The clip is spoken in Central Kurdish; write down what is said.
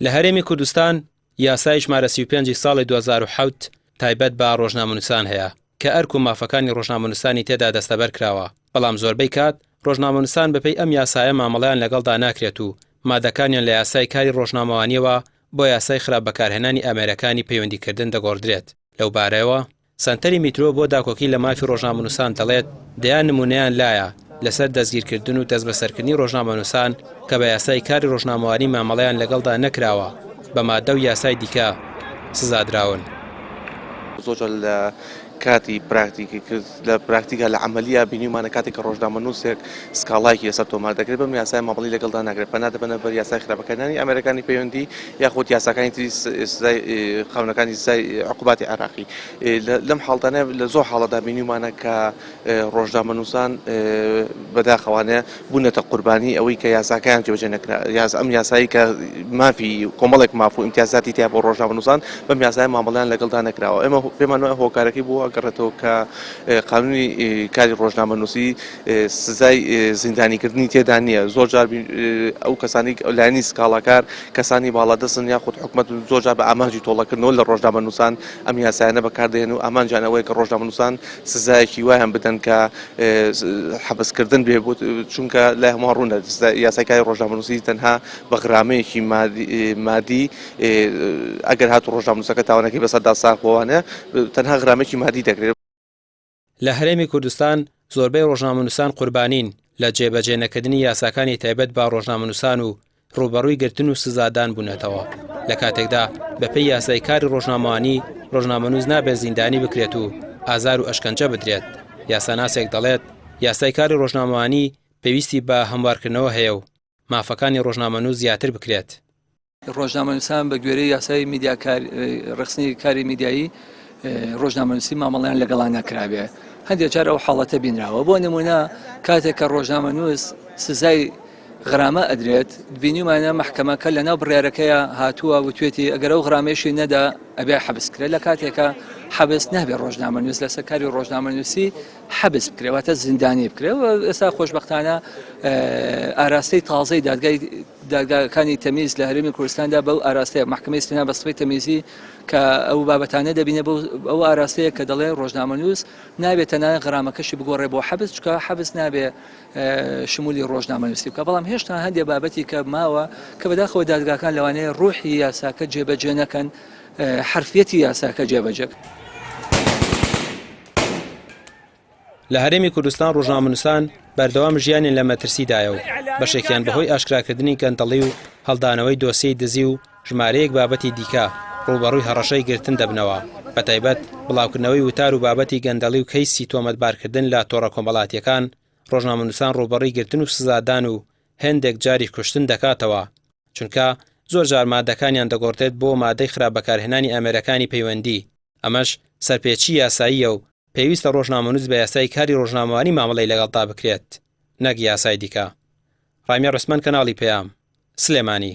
لە هەرێمی کوردستان یاسای ژمارە 35 ی ساڵی 2007 تایبەت بە ڕۆژنامەنووسان هەیە کە ئەرک و مافەکانی ڕۆژنامەنووسانی تێدا دەستەبەر کراوە، بەڵام زۆربەی کات ڕۆژنامەنووسان بەپێی ئەم یاسایە مامەڵەیان لەگەڵدا ناکرێت و مادەکانیان لە یاسای کاری ڕۆژنامەوانییەوە بۆ یاسای خراپ بەکارهێنانی ئامێرەکانی پەیوەندیکردن دەگۆڕدرێت. لەوبارەیەوە سەنتەری میترۆ بۆ داکۆکی لە مافی ڕۆژنامەنووسان دەڵێت، دەیان نموونەیان لایە لەسەر دەستگیرکردن و دەستبەسەرکردنی ڕۆژنامەنووسان کە بە یاسای کاری ڕۆژنامەوانی مامەڵەیان لەگەڵدا نەکراوە، بە مادە و یاسای دیکە سزادراون. زۆرجار لە کاتی پراکتیکی کرد لە پراکتیکا لە عەمەلییا بینیومانە کاتێک کە ڕۆژنامەنووسێک سکاڵایەکی لەسەر تۆمار دەکرێت بەم یاسایە مامەڵەی لەگەڵدا ناکرێت پەنا دەبەنە بەر یاسای خراپ بەکارهێنانی ئامێرەکانی پەیوەندی یاخود یاساکانی تری سزای قانونەکانی سزای عقوباتی عێراقی لەم حاڵتانە لە زۆر حاڵەتدا بینیومانە کە ڕۆژنامەنووسان بەداخەوانە بوونەتە قوربانی ئەوەی کە یاساکەیان جێبەجێ نەکرا یاس ئەم یاسایی کە مافی کۆمەڵێک ماف و ئیمتیازاتی تیا بۆ ڕۆژنامەنووسان بەم یاسایە مامەڵەیان لەگەڵدا نەکراوە ئێمە پێمان وایە هۆکارەکەی بۆ ئەگەڕێتەوە کە قانونی کاری ڕۆژنامەنووسی سزای زیندانیکردنی تێدا نییە زۆر جار ئەو کەسانی لایەنی سکاڵاکار کەسانی باڵادەستن یاخود حکومەت زۆر جار بە ئامانجی تۆڵەکردنەوە لە ڕۆژنامەنووسان ئەم یاسایانە بەکاردێن و ئامانجیان ئەوەیە کە ڕۆژنامەنووسان سزایەکی وایان بدەن کە حەبسکردن بێ چونکە لای هەمووان ڕوونە یاسای کاری ڕۆژنامەنووسی تەنها بە غرامەیەکی مادی ئەگەر هاتوو ڕۆژنامەنووسەکە تاوانەکەی بەسەردا ساغ بۆوانە تەنها غرامێکی مادی دەکرێت. لە هەرێمی کوردستان زۆربەی ڕۆژنامەنووسان قوربانین لە جێبەجێ نەکردنی یاساکانی تایبەت بە ڕۆژنامەنووسان و ڕووبەڕووی گرتن و سزادان بوونەتەوە، لە کاتێکدا بەپێی یاسای کاری ڕۆژنامەوانی ڕۆژنامەنووس نابێت زیندانی بکرێت و ئازار و ئەشکەنجە بدرێت، یاساناسێک دەڵێت، یاسای کاری ڕۆژنامەوانی پێویستی بە هەموارکردنەوە هەیە و مافەکانی ڕۆژنامەنووس زیاتر بکرێت. ڕۆژنامەنووسان بە گوێرەی یاسای میدیا ڕێکخستنی کاری میدیایی ڕۆژنامەنووسی مامەڵیان لەگەڵا نەکرابێ هەندێک جار ئەو حاڵەتە بینراوە بۆ نمونە کاتێک کە ڕۆژنامەنووس سزای غرامە ئەدرێت بینیمانە مەحکەمەکە لەناو بڕیارەکەیە هاتووە وتوێتی ئەگەر ئەو غرامەیشی نەدا ئەبێ حەبس کرێت لە کاتێکە حەبس نابێ ڕۆژنامەنووس لەسەر کاری ڕۆژنامەنووسی حەبس بکرێ واتە زیندانی بکرێ و ئێستا خۆشبەختانە ئاراستەی تازەی دادگای دادگاکانی تەمیز لە هەرێمی کوردستاندا بەو ئاراستەیە محکمەی استینا بە سفەی تەمیزی کە ئەو بابەتانە دەبینێ بۆ ئەو ئاراستەیە کە دەڵێ ڕۆژنامەنووس نابێت تەنانەت غرامەکەشی بگۆڕێ بۆ حەبس چکە حەبس نابێ شمولی ڕۆژنامەنووسی بکە بەڵام هێشتا هەندێک بابەتی کە ماوە کە بەداخەوە دادگاکان لەوانەیە ڕوحی یاساکە جێبەجێ نەکەن حرفیەتی یاساکە جێبەجێ لە هەرێمی کوردستان ڕۆژنامەنووسان بەردەوام ژیانیان لە مەترسیدایە و بەشێکیان بەهۆی ئاشکراکردنی گەندەڵی و هەڵدانەوەی دۆسیەی دزی و ژمارەیەک بابەتی دیکە ڕووبەڕووی هەڕەشەی گرتن دەبنەوە، بەتایبەت بڵاوکردنەوەی وتار و بابەتی گەندەڵی و کەیسی تۆمەتبارکردن لە تۆڕە کۆمەڵاتییەکان ڕۆژنامەنووسان ڕووبەڕووی گرتن و سزادان و هێندێک جاریش کوشتن دەکاتەوە، چونکە زۆرجار مادەکانیان دەگۆڕدرێت بۆ مادەی خراپ بەکارهێنانی ئامێرەکانی پەیوەندی، ئەمەش سەرپێچی یاساییە و پێویستە ڕۆژنامەنووس بە یاسای کاری ڕۆژنامەوانی مامەڵەی لەگەڵدا بکرێت نەک یاسای دیکە. ڕامیار عوسمان کەناڵی پەیام، سلێمانی.